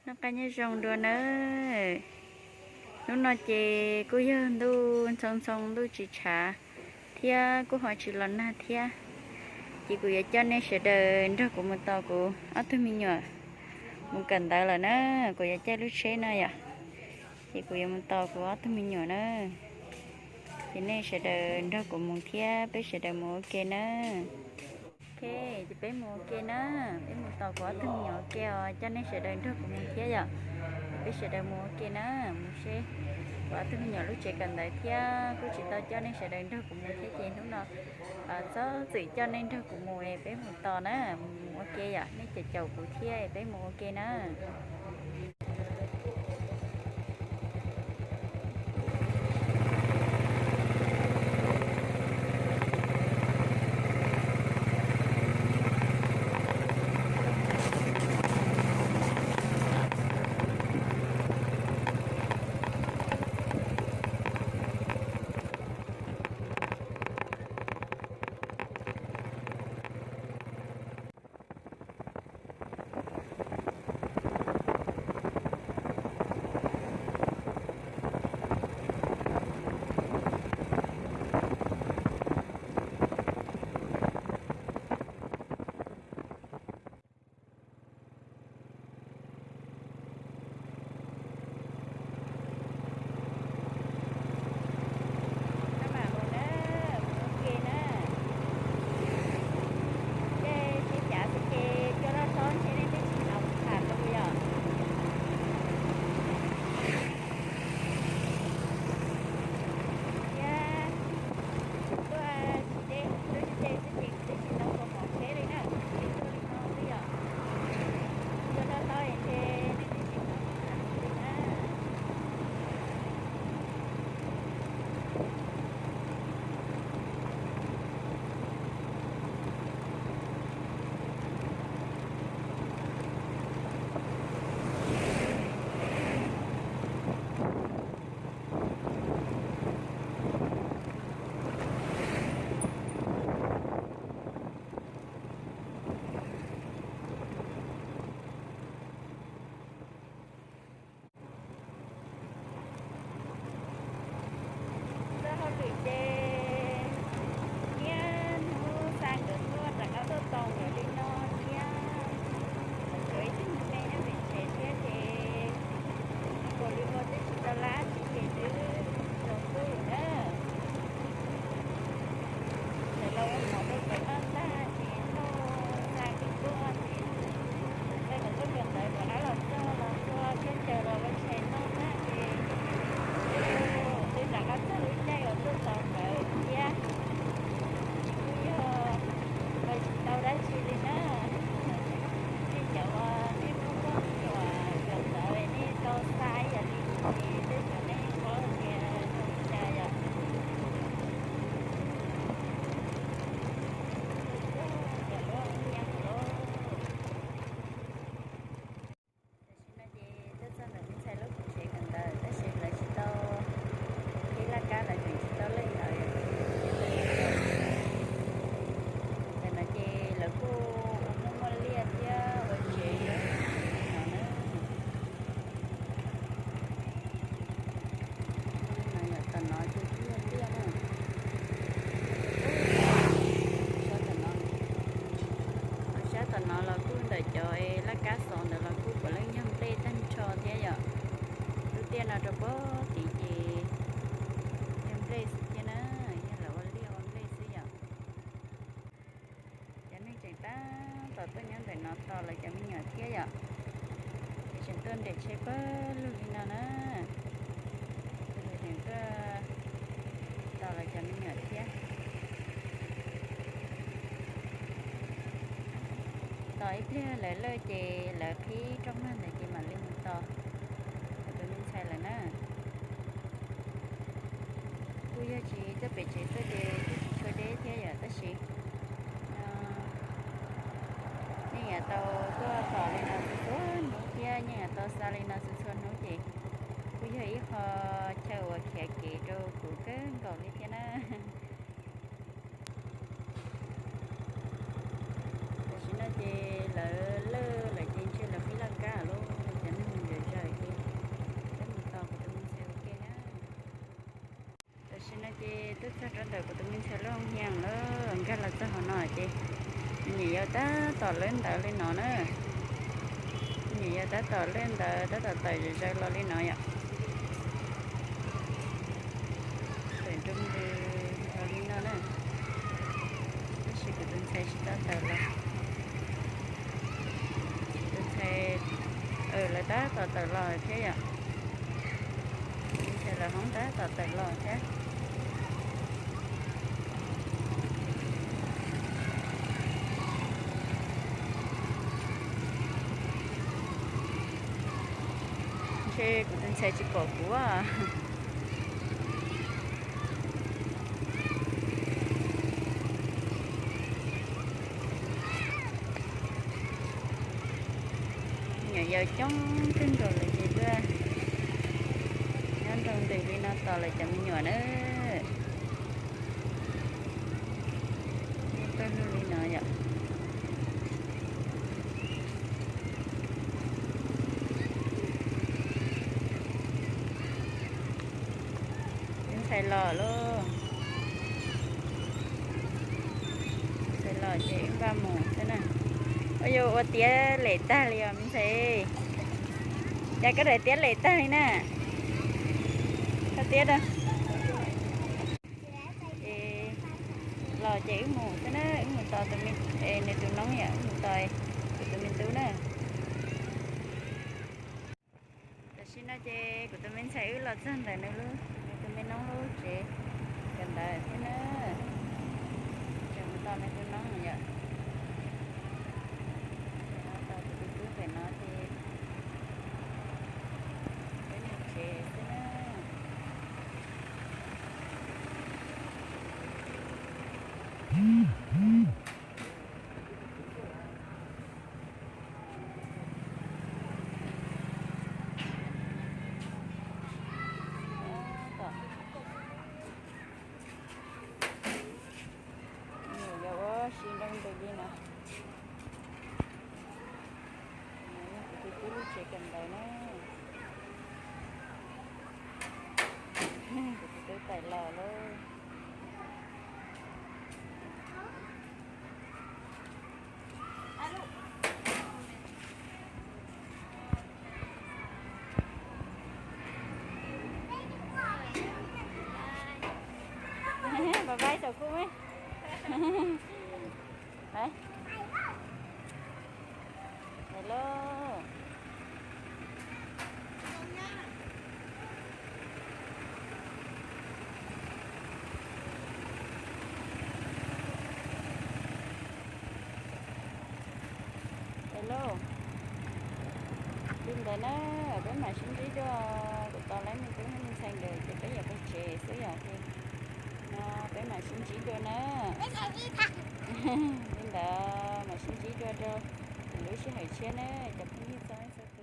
Noj qab nyob zoo dua nawb. Hnub no ces kuj yog ntuj ntxhoo ntxhoo ntuj tsis tshav thiab kuj ho tsis los nag thiab, ces kuv yuav coj nej sawv daws nrog kuv mus tos kuv ob tug me nyuam mus kawm ntawv lawm na. Kuv yuav caij lub tsheb no yom, ces kuv yuav mus tos kuv ob tug me nyuam na. Ces nej sawv daws nrog kuv mus thiab peb sawv daws mus ua ke na. Ok, ces peb mus ua ke na, peb mus tos kuv ob tug me nyuam ua ke os, coj nej sawv daws nrog kuv mus thiab yom. Peb sawv daws mus ua ke na, mus seb kuv ob tug me nyuam lub tsev kawm ntawv thiab, kuj tsis tau coj nej sawv daws nrog kuv mus thiab ces hnub no txhob txwm coj nej nrog kuv mus es peb mus tos na, mus ua ke yom, nej caum caum kuv thiab es peb mus ua ke na. Txoj hauj lwm ces niaj hnub xa nkawd tuaj rov qab tuaj tos nkawd li no thiab. Tsuas ib tug me nyob pem tsev thiab ces nkaus li ua twb tsis tau lab tsis ces twb tsaus ntuj na. Lawv los ua mov rau nkawd noj tag ces nrog xa nkawd tuaj ces, lawv nkawd tuaj kawm ntawv rov qab los txog los tua thiab caws los ua tshais noj tag ces twb rov qab txog lub caij uas tuaj tos nkawd thiab. Kuj yog ua tsis tau dab tsi li na. Nej cov uas nej muaj poj niam uas kawm ntawv nej tau xa ib yam li kuv ces tej zaum nej paub tias zoo li cas yom. Tam sim no ces tuaj txog ntawm me ntxhais lub tsev kawm ntawv tab sis lawv tsis tau qhib laj kab, lawv tseem tsis tau leej ntawd. Tam no ces lawv kuj ua muaj muaj liaj thiab ua tsev no na. Tom no ces kuj yog liaj na. Sab tom no, sab tom no los kuj ntawm cov laj kab xov ntawd los kuj puav leej yog nplej tag nrho thiab yom. Lub tiaj no rau pem tid ces yog nplej xwb thiab na, yog lawv ua liaj ua nplej xwb yom. Cov neeg tseem tab tom tuaj nyob ntawm no tos lawv cov me nyuam thiab yom. Ces tseem tuaj nres tsheb pawg lug li no na. Ces lawv tseem tuaj tos lawv cov me nyuam thiab. Tos ib pliag lawv lawj ces lawv qhib rooj vag ntawd ces mam li mus tos kuv tus me ntxhais lawm na. Kuj yog tsis tuaj pem tsev tuaj ces kuj tsis tshua deb thiab yom, tab sis yeej yuav tau tuaj tos li no txhua txhua hnub thiab yeej yuav tau xa li no txhua txhua hnub ces kuj yog ib qho chaw uas khiav kev rau kuv kawg nkaus li thiab na. Tam sim no ces lawv lawj lawm ces ntshe lawv qhib laj kab lawm, cov neeg mus Txog rau ntawm kuv tus me ntxhais lub hoo hias lawm, nkag los txog hauv no ces me nyuam yaus tab tom lawb ntawd li no na. Me nyuam yaus tab tom lawb ntawd tab tom tawm zom zaws los li no yom. Tawm nroo ntws los li no na. Tab sis kuv tus ntxhais tsis tau tawm los. Kuv tus ntxhais lawv tab tom tawm los thiab yom. Kuv tus ntxhais lawv hoob tab tom tawm los thiab. Ntshe kuv tus ntxhais tsis pom kuv. Me nyuam yaus coob kawg nkaus lawm ces tuaj nyob nroo ntws li no tos lawv cov me nyuam na. Pawg lug li no yom. Ntxhais los lauj. Ntxhais los ces wb npaj mus xwb na. Ua yuav ua tiav lem tag li os me ntxhais. Cas koj daim tiab lem tag li na. Koj tiab da. Es los ces wb mus xwb na, wb mus tos tus me, nws tus noob yom, wb mus tos kuv tus me tub na. Tam sim no ces kuv tus me ntxhais wb los txog ntawm nws lub, nws tus me noob lub tsev kawm ntawv thiab na. Tseem mus tos nws tus noob yom. Tos kuv tus tub pem no ces peb mus tsev xwb na. Nyuam yaus ua si nroo ntws li no. Kuv tus tub lub tsev kawm ntawv na. Kuv tus tub tawm los lauj. Bye bye saum kuj me. Hello. Hello. Li ntawd na, peb mam sib ntsib dua, kuv tos lawv me tub me ntxhais nkawd ces peb yuav pem tsev xwb yom, ces no peb mam sib ntsib dua na. Li ntawd mam sib ntsib dua rau lwm lub sij hawm tshiab na cov phooj ywg txhua leej txhua